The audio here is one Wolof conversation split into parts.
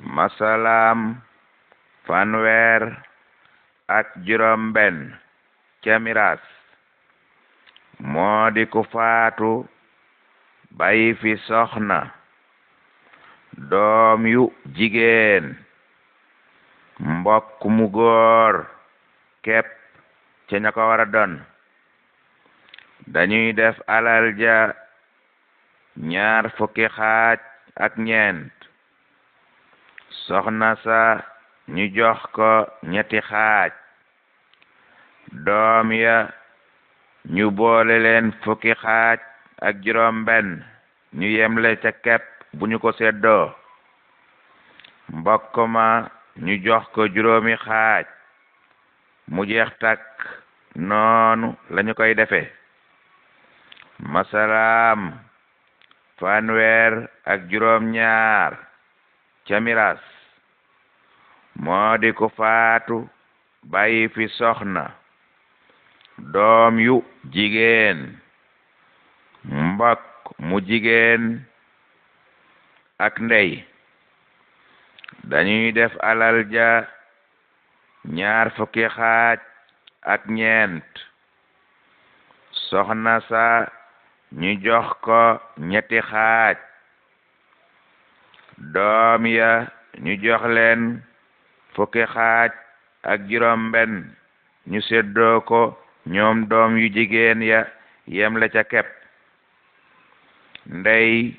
masalaam fanweer ak juróom benn ca miraas moo di ku faatu bàyyi fi soxna doom yu jigéen mbokk mu góor képp ca ña ko war a doon dañuy def alal ja 20 xaaj ak ñeent soxna sa ñu jox ko 3 xaaj doom ya ñu boole leen 10 xaaj ak juróom benn ñu yemle ca kepp bu ñu ko seddoo mbokk ma ñu jox ko 5 xaaj mu jeex takk noonu lañu koy defe masalaam fanweer ak juróom ñaar ca miraas moo di ku faatu bàyyi fi soxna doom yu jigéen mbokk mu jigéen ak ndey dañuy def alal ja 20 xaaj ak ñeent soxna sa ñu jox ko 3 xaaj doom ya ñu jox leen 10 xaaj ak juróom benn ñu seddoo ko ñoom doom yu jigéen ya yemle ca kepp ndey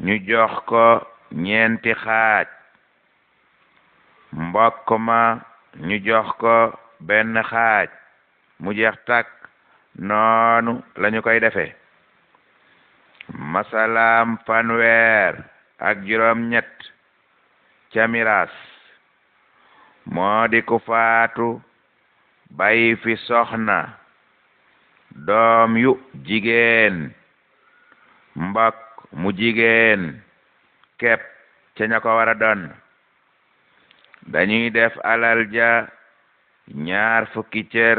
ñu jox ko 4 xaaj mbokk ma ñu jox ko 1 xaaj mu jeex takk noonu lañu koy defe masalaam fanweer ak juróom ñett ca miraas moo di ku faatu bàyyi fi soxna doom yu jigéen mbokk mu jigéen képp ca ña ko war a doon dañuy def alal ja 20 cër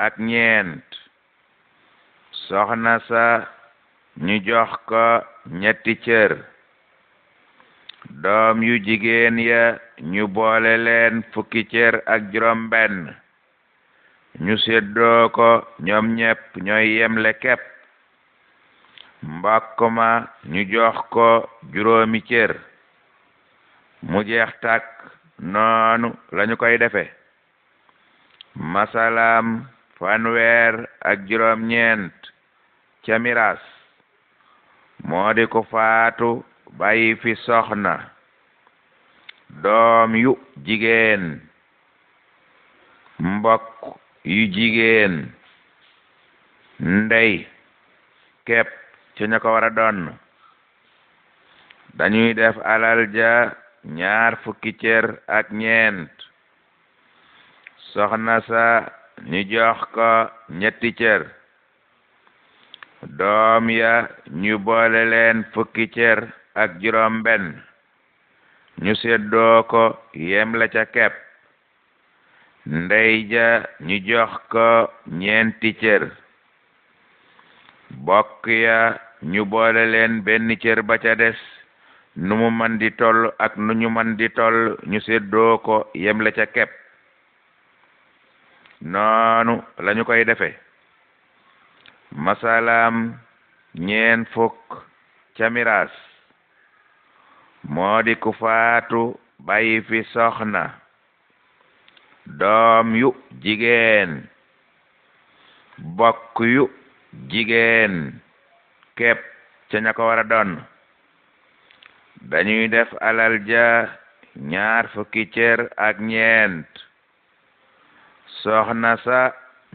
ak ñeent soxna sa ñu jox ko 3 cër doom yu jigéen ya ñu boole leen 10 cër ak juróom benn ñu seddoo ko ñoom ñépp ñooy yemle képp mbokk ma ñu jox ko 5 cër mu jeex takk noonu lañu koy defe masalaam fanweer ak juróom ñeent ca miraas moo di ko faatu bàyyi fi soxna doom yu jigéen mbokk yu jigéen ndey képp ca ña ko war a doon dañuy def alal ja 20 cër ak ñeent soxna sa ñu jox ko 3 cër doom ya ñu boole leen 10 cër ak juróom benn ñu seddoo ko yemle ca kepp ndey ja ñu jox ko 4 cër bokk ya ñu boole leen 1 cër ba ca des nu mu man di toll ak nu ñu man di toll ñu seddoo ko yemle ca kepp noonu lañu koy defe masalaam 40 ca miraas moo di ku faatu bàyyi fi soxna doom yu jigéen bokk yu jigéen képp ca ña ko war a doon dañuy def alal ja 20 cër ak ñeent soxna sa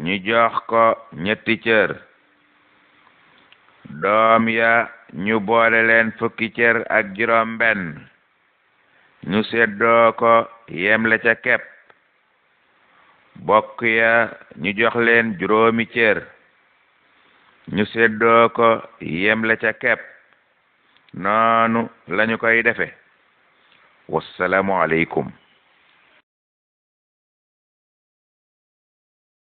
ñu jox ko 3 cër doom ya ñu boole leen 10 cër ak juróom benn ñu seddoo ko yemle ca kepp bokk ya ñu jox leen 5 cër ñu seddoo ko yemle ca kepp noonu lañu koy defe wasalaamu aleykum